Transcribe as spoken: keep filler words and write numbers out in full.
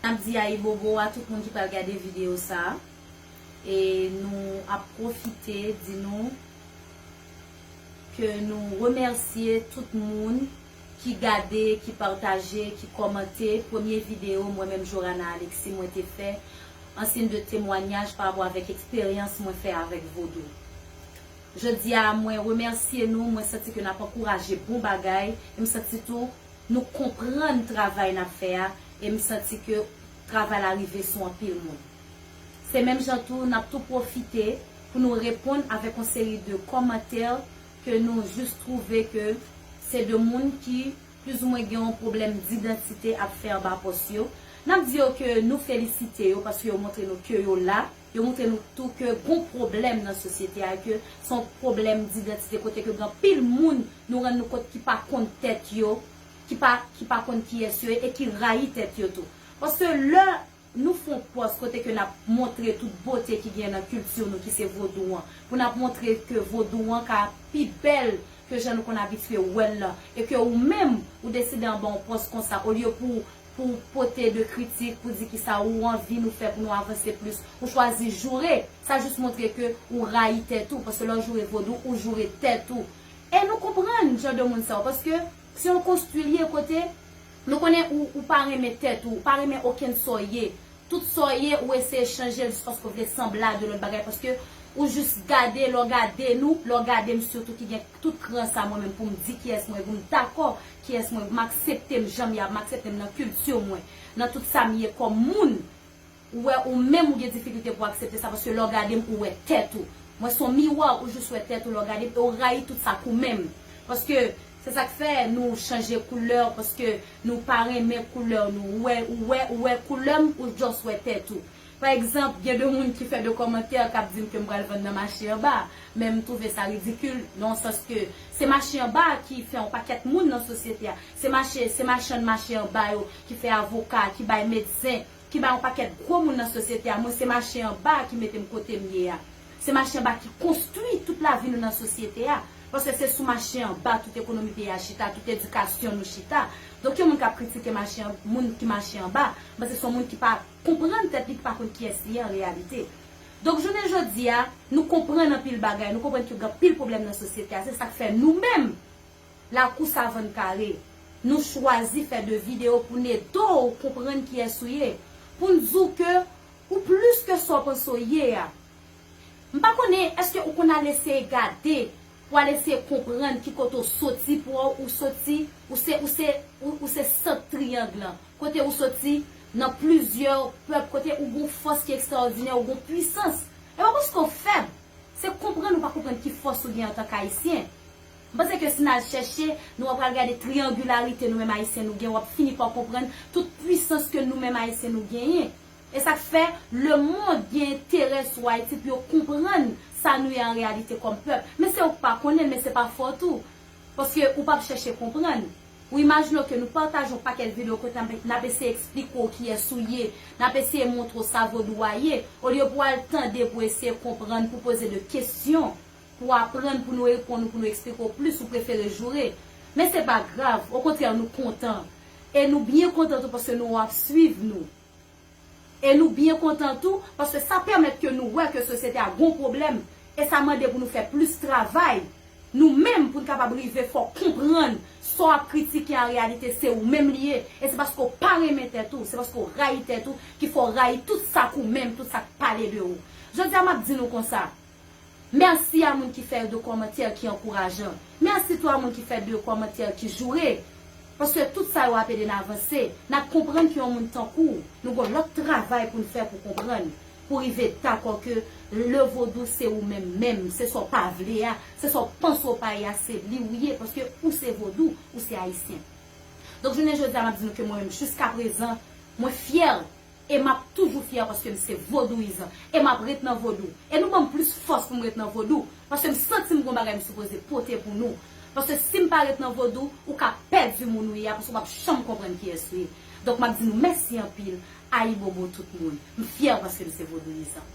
N ap di ayibobo a tout moun ki pral gade videyo sa a. E nou ap pwofite di nou ke nou remèsye tout moun ki gade, ki pataje, ki kòmante premye videyo mwen menm Jorana Alexis mwen te fè, an siy de temwayaj pa rapò avèk eksperyans mwen fè avèk vodou. Jodi a, mwen remèsye nou, mwen santi ke n ap ankouraje bon bagay, e m santi tou nou konprann travay n ap fè a, e m santi ke travay la rive sou anpil moun. Se menm jan tou, n ap tou pwofite pou nou reponn avèk yon seri de kòmantè ke nou jis twouve ke se de moun ki plizoumwen gen yon pwoblèm didantite ap fè anba pòs yo. N ap di yo ke nou felisite yo paske yo montre nou ke yo la. Yo montre nou tou ke gon pwoblèm nan sosyete a, ke se yon pwoblèm didantite kote ke gen anpil moun nou rann nou kont ki pa konn tèt yo, ki pa, ki pa konn kiyès yo ye e ki rayi tèt yo tou. Paske lè nou fè yon pòs kote ke n ap montre tout bote ki gen nan kilti nou ki se vodou an, pou n ap montre ke vodou an ka pi bèl ke jan nou konn abitye wè l lan, e ke ou menm, ou deside anba yon pòs konsa, olye pou, pou pote de kritik, pou di kisa ou anvi nou fè pou nou avanse plis, ou chwazi joure, sa jis montre ke ou rayi tèt ou, paske lè w joure vodou, ou joure tèt ou. E nou konprann jan de moun sa yo, paske se yon konstwi l ye kote nou konnen ou, ou pa renmen tèt ou, ou pa renmen okenn sa w ye. Tout sa w ye, ou eseye chanje l jis paske w vle sanble a de lòt bagay, paske ou jis gade, lè w gade nou, lè w gade m sitou ki gen tout kran sa mwen menm pou m di kiyès mwen ye, pou m dakò kiyès mwen, m aksepte m jan m ye a, m aksepte m nan kilti mwen, nan tout sa m ye kòm moun. Ou wè, ou menm ou gen difikilte pou aksepte sa, paske lè w gade m, ou wè tèt ou. Mwen se yon miwa, ou jis wè tèt ou lè w gade m, e w rayi tout sa k ou menm. Paske se sa k fè nou chanje koulè, paske nou pa renmen koulè nou. Ou wè, ou wè, ou wè koulè m, ou just wè tèt ou. Pa egzanp, gen de moun ki fè de kòmantè k ap di m ke m pral vann nan mache anba, men m twouve sa ridikil, nan sans ke se mache anba ki fè yon pakèt moun nan sosyete a. Se mache, se machann mache anba yo ki fè avoka, ki bay medsen, ki bay yon pakèt gwo moun nan sosyete a. Mwen, se mache anba ki mete m kote m ye a. Se mache anba ki konstwi tout lavi nou nan sosyete a. Paske se sou mache anba tout ekonomi peyi a chita, tout edikasyon nou chita. Donk, yon moun k ap kritike mache an-, moun ki mache anba, m panse se yon moun ki pa konprann tèt li, ki pa konn kiyès li ye an reyalite. Donk, jounen jodi a, nou konprann anpil bagay, nou konprann ke gen anpil pwoblèm nan sosyete a. Se sa k fè nou menm, Lakou Savann Kare, nou chwazi fè de videyo pou n ede w konprann kiyès ou ye, pou n di w ke ou plis ke sa w panse w ye a. M pa konnen èske ou konn al eseye gade, pou al eseye konprann ki kote w soti, pou w, ou soti, ou se, ou se, ou, ou se sant triyang lan, kote ou soti nan plizyè pèp, kote ou gon fòs ki ekstraòdinè, ou gon pwisans. E pa paske w fèb, se konprann ou pa konprann ki fòs ou gen antank Ayisyen. M panse ke si n al chèche, nou ap pral gade triyangilarite nou menm Ayisyen nou gen, w ap fini pa konprann tout pwisans ke nou menm Ayisyen nou genyen. E sa k fè lemonn gen enterè sou Ayiti pou yo konprann sa nou ye an reyalite kòm pèp. Men se ou k pa konnen l, men se pa fòt ou. Paske ou p ap chèche konprann. Ou imajine w ke nou pataje yon pakèt videyo kote n ap, n ap eseye eksplike w kiyès ou ye, n ap eseye montre w sa vodou a ye, olye pou w al tande, pou w eseye konprann, pou w poze de kesyon, pou w aprann, pou nou reponn ou, pou nou eksplike w plis, ou prefere joure. Men se pa grav, okontrè, nou kontan. E nou byen kontan tou paske nou ap swiv nou. E nou byen kontan tou, paske sa pèmèt ke nou wè ke sosyete a gon pwoblèm, e sa mande pou nou fè plis travay, nou menm, pou n kapab rive fè w konprann sa w ap kritike an reyalite se ou menm li ye, e se paske w pa renmen tèt ou, se paske w rayi tèt ou, ki fè w rayi tout sa k ou menm, tout sa k pale de ou. Jodi a, m ap di nou konsa, Mèsi a moun ki fè de kòmantè ki ankourajan. Mèsi tou a moun ki fè de kòmantè ki joure. Paske tout sa yo ap ede n avanse. N ap konprann ke yon moun tankou w, nou gon lòt travay pou n fè pou konprann. Pou rive dakò ke le vodou se ou menm menm. Se sa w pa vle a, se sa w panse w pa ye a, se li ou ye. Paske ou se vodou, ou se ayisyen. Donk, jounen jodi a, m ap di nou ke mwen menm, jiskaprezan, mwen fyè. E m ap toujou fyè paske m se vodouyizan. E m ap ret nan vodou. E nou ban m plis fòs pou m ret nan vodou. Paske m santi m gon bagay m sipoze pote pou nou. Paske si m pa ret nan vodou, ou ka pèdi moun ou ye a, paske w p ap janm konprann kiyès ou ye. Donk, m ap di nou mèsi anpil. Ayibobo tout moun. M fyè paske m se vodouyizan.